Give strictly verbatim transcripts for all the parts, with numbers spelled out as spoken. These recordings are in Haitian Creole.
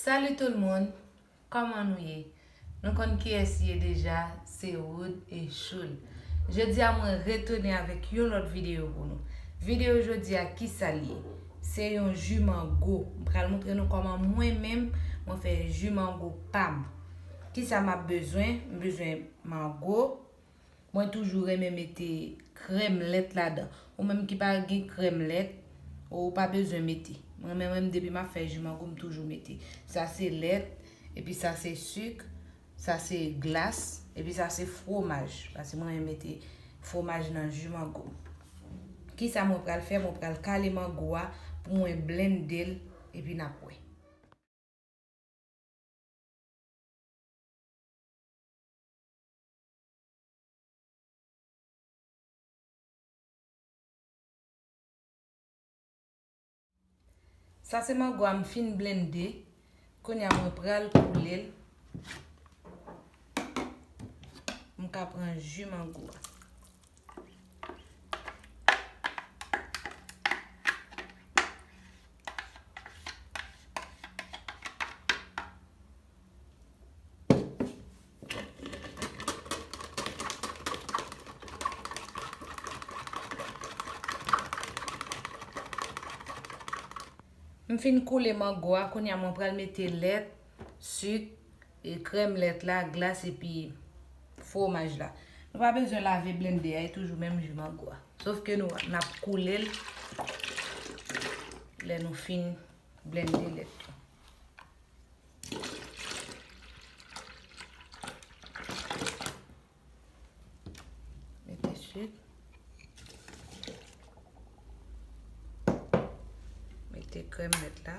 Salut tout le monde, kòman nou ye? Nou konn kiyès ye deja, se Wood e Choul. Jodi a mwen retounen avèk yon lòt videyo pou nou. Videyo jodi a, kisa l ye? Se yon ji mango. M pral montre nou kòman mwen menm mwen fè ji mango pa m. Kisa m ap bezwen? M bezwen mango, Mwen toujou renmen mete krèm lèt ladan. Ou menm ki pa gen krèm lèt, ou pa bezwen mete. Mwen menm, menm depi m ap fè ji mango, m toujou mete. Sa se lèt, epi sa se sik, sa se glas, epi sa se fwomaj. Paske mwen renmen mete fwomaj nan ji mango. Kisa mwen pral fè? Mwen pral kale mango a pou mwen blende l, epi n ap wè. Sa se mango a m fin blende. Kounye a mwen pral koule l. M ka pran ji mango a. M fin koule mango a, kounye a mwen pral mete lèt, sik, e krèm lèt la, glas epi fwomaj la. Nou pa bezwen lave blende a, e toujou menm ji mango a. Sof ke nou, n ap koule l lè nou fin blende lèt yo. Mete sik. Mete krèm lèt la.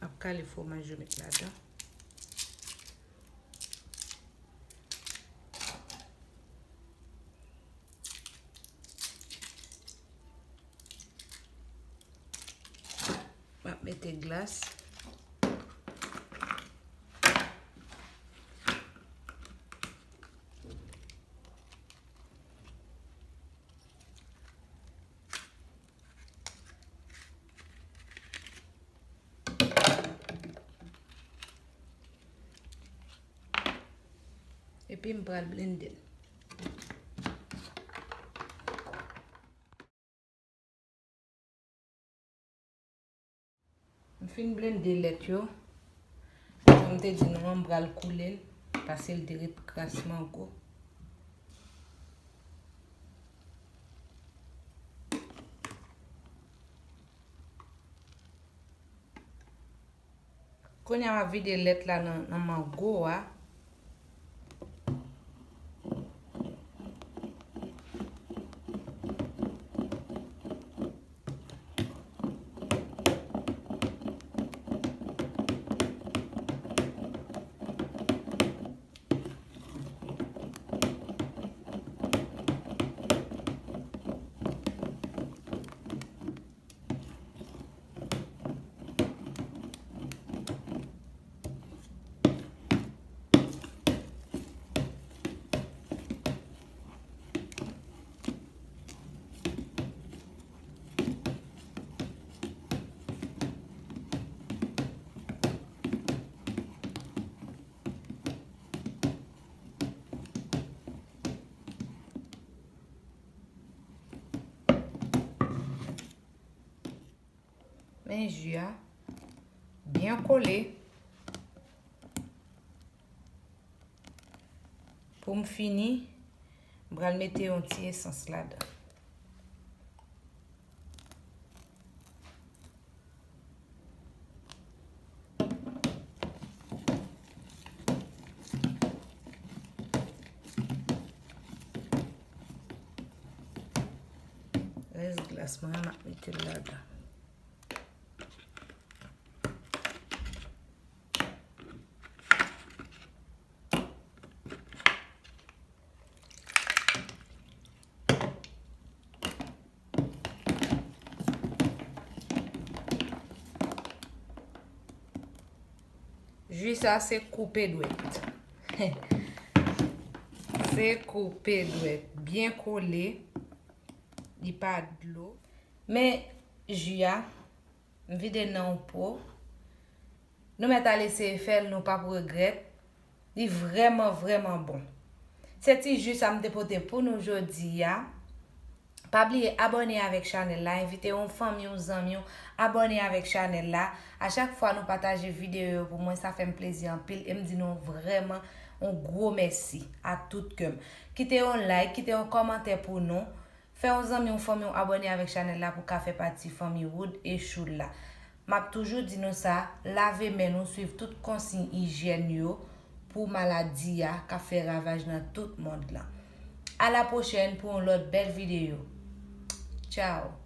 Ap kale fwomaj yo met ladan. M ap mete glas. Epi m pral blende l. M fin blende lèt yo. Jan m te di nou an, m pral koule l, paske l te ret kras mango. Kounye a m ap vide lèt la nan, nan mango a. Men ji a byen kole. Pou m fini, m pral mete yon ti esans ladan. Rès glas mwen an, m ap mete l ladan. Ji sa se koupe dwèt. Te koupe dwèt byen kole, li pa dlo. Men ji a, m vide nan yon po. Nou mèt al eseye fè l, nou p ap regrèt. Li vrèman, vrèman bon. Se ti ji sa m te pote pou nou jodi a. Pa bliye abòne avèk chanèl la, envite yon fanmi, yon zanmi w abòne avèk chanèl la. A chak fwa nou pataje videyo yo pou mwen, sa fè m plezi anpil e m di nou vrèman yon gwo mèsi ak tout kè m. Kite yon like, kite yon kòmantè pou nou. Fè yon zanmi, yon fanmi w abòne avèk chanèl la pou ka fè pati fanmi Wood e Choul la. M ap toujou di nou sa, lave men nou, swiv tout konsiy ijyèn yo pou maladi a k ap fè ravaj nan tout mond lan. A la pwochèn pou yon lòt bèl videyo. Tchao!